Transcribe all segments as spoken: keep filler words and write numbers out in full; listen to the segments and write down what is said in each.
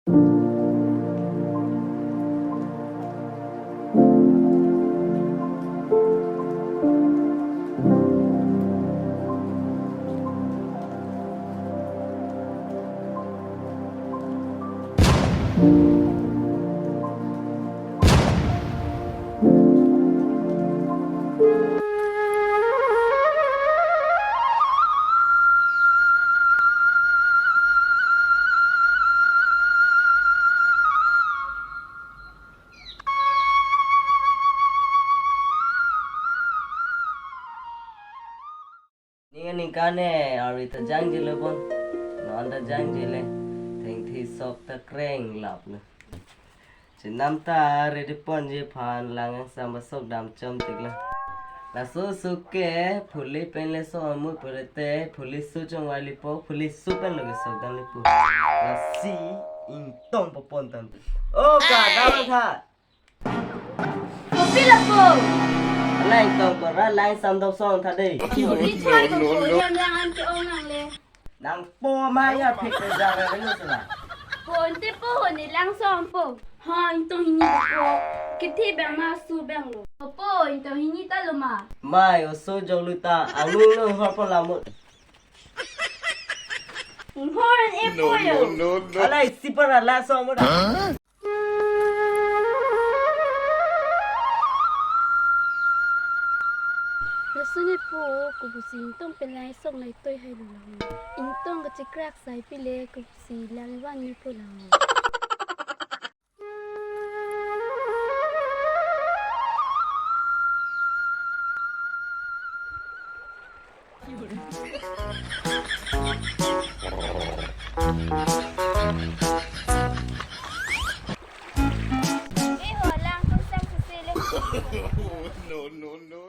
Ning aningkan ne, arve ta jangjelo pon. Non ta jangjele. Thengthi sok ta kreng lap ne. Chenam ta ready ponji aphan lang angsam ba sok dam chom tik la. Laso sok ke phuli pen le sok amu pore te phuli su chongvai lipo, phuli su pen lo ke sok dam lipo. Lasi ingtong po pon tam. O ka dam tha. Kopi lapu? Lang tong ko ra lang sam dok song tha de. Ri thoi ko ko hem lang an ke-ong nangle. Nang po ma ya phek ke ja re lo sala. Po ante po ne lang song po. Ha, ingtong hini po. Kithi bang ma su bang lo. Po, ingtong hini ta lo ma. Mai oso jok lu ta. Angni no hor po lamu. Hor an e po yo. Alai sipara la song mo da. Laso ne po, kopusi ingtong pen lang sok nai toi hai lo lang. Ingtong kachekrak sai pile, kopusi lang van ne po lang. Eh, ho, lang kusang sesele. No, no, no.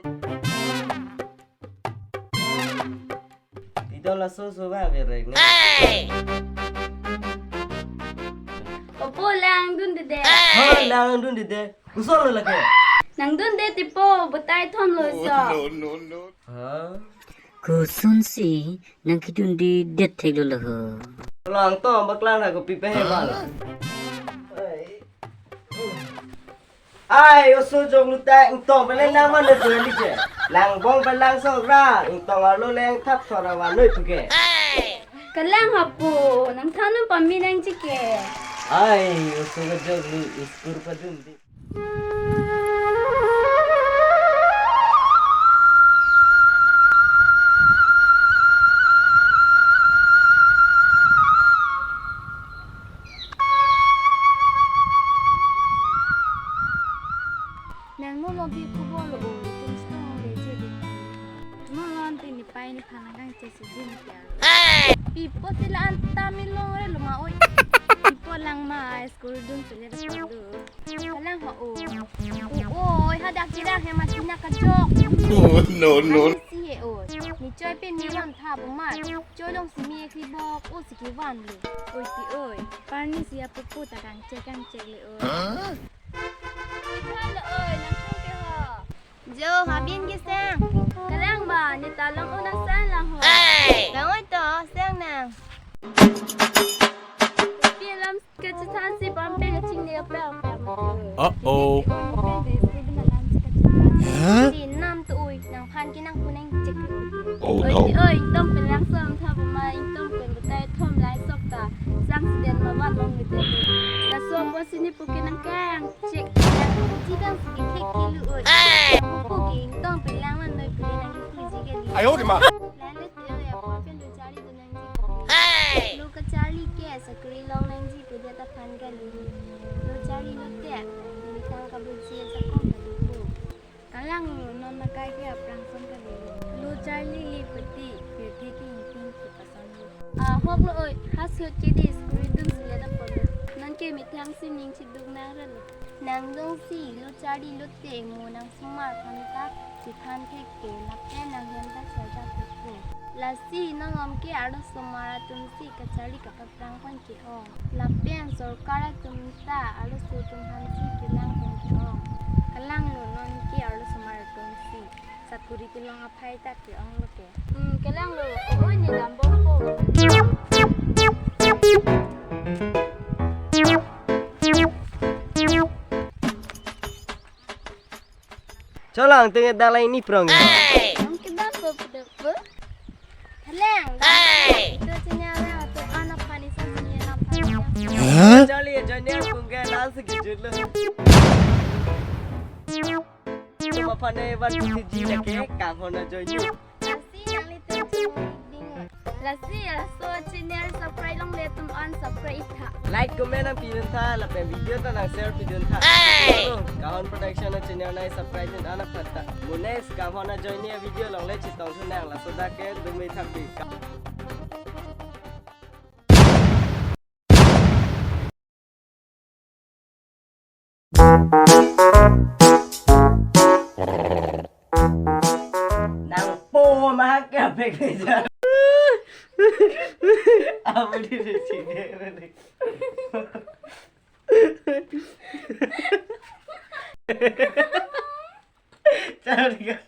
Tito laso so ba berek ne. Opo lang dunde de. Ha, lang dunde de. Kusol lo lake. Nang dunde tipo, batai thom lo so. No, no, no. Ha? Koson si nang kedunde det thek lo lo ho. Lang to baklang ha kopi pe he bal. Ai. Ai, oso jok lu ta ingtong pele nang man le doli je. Lang bong pe lang sok ra, ingtong arlo leng thap thora wa noi puke. Kalang hapu, nang thanun pami nang chike. Ai, oso jok lu iskur padun di. Nang mo mo bi kubol o, tum stong le je di. Mo lon tin ni pai ni phanang kang che si jin kya. Pipo sila anta mi long re lo ma oi. Pipo lang ma school dun sila de pon do. Kalang ho o. O oi, hadak kira he ma tina kajok. Oh, no, no. Ani si he o. Ni choi pe mi wan tha bo ma. Choi long si mi ek hi bok o si ki van lo. Oi ti oi. Parni si apupu ta kangchek kangchek le o. Huh? Hello oi, nang thang ke ho. Jo, habin ke sang. Kalang ma, ne ta long o nang sang lang ho. Hey! Lang oi to, sang nang. Pi alam kachethan si pampe kaching ne pam pam. Uh-oh. Huh? Si nam tu oi, nang phan ke nang puneng chek. Oh, oi, no. Oi, ingtong pen lang som tha ma, ingtong pen batai thom lai sok ta. Sang siden ma van long ni te. Laso po sini puke nang kang. Chek, chidang si thek kilu oi. Hey! Puke ingtong pen lang man noi pule nang kipu ji ke di. Ayo, di ma. Lalu tio ya po pen lo charli tu nang ji. Hey! Lo kacharli ke sakri long nang ji pu dia ta phan kali. Lo charli lo te, ni tang kabu ji sa kong kabu. Kalang lo non makai ke aphrang son kali. Lo charli li peti, pirthe ke ingting ke pasan lo. Ah, hok lo oi, ha sut ke di school dun sila da pon. Non ke methang si ning chiduk nang ra lo. Nang dong si lo charli lo te mo nang sumar phan ta si phan thek ke lapen nang hem ta sa ja thek ke. Lasi nang om ke arlo sumar atum si kacharli kapaphrang pon ke ong. Lapen sorkar atum ta arloso atum aphan si kelang pon ke ong. Kalang lo non ke arlo sumar atum si. Sakuri kelong aphai ta ke ong lo ke. Hmm, kalang lo. Oi, ne dam bom po. Cholang tenge dalang ini prong. Ang kedap po, kedap po. Haleng. Hey! Ito channel lang, ito anak panis ang channel lang. Hah? Charlie, join niya kung kaya lang sa gijut lo. Ito mapane bat si G lagi, kanghon na join niyo. Lasi nanglitum channel ding. Lasi laso channel subscribe longle atum an subscribe tha. Like, comment nangpidun tha, lapen video ta nang share pidun tha. Hey! Hello, Kahon Production a channel nang subscribe dun anak pata. Mo next Kahon a join niya video longle chetong thunang, laso dak ke dumi thakpi. Nangpo mahak ya pek meja. Apa di sini? Cara dia.